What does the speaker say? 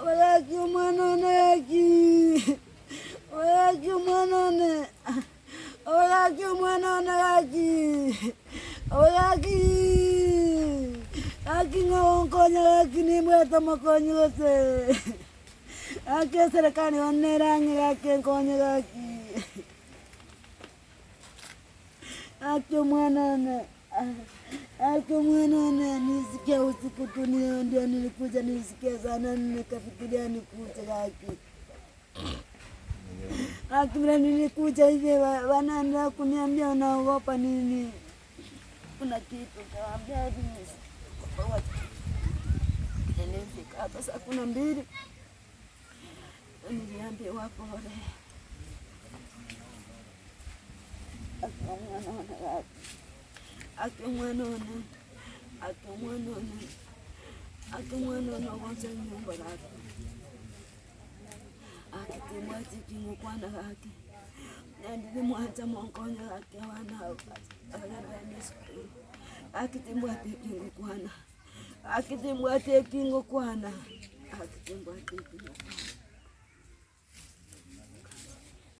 Gaki omwana one gaki, gaki omwana one, gaki omwana one gaki, gaki, gaki ng'a ogonkonya gaki nimbwate omokonyi gose, gaki eserekari bono nere ang'e gaki enkonye gaki. Gaki omwana one. Aki omwana one, nisikia usiku tu ndio nilikuja, nilisikia sana nikafikiria nikuje gaki. Aki vile nilikuja hivi wanaendelea kuniambia unaogopa nini? Kuna kitu kaambia hivi nilifika hapa saa 12 niliambiwa pole. Aki omwana one gaki. Aki omwana one, aki omwana one, aki omwana one ogocha nyomba gaki. Aki timbwati king'okwana gaki, naende nimwancha monkonye gaki abana abagende esukuru. Aki timbwati ekingokwana, aki timbwati ekingokwana, aki timbwati ekingokwana.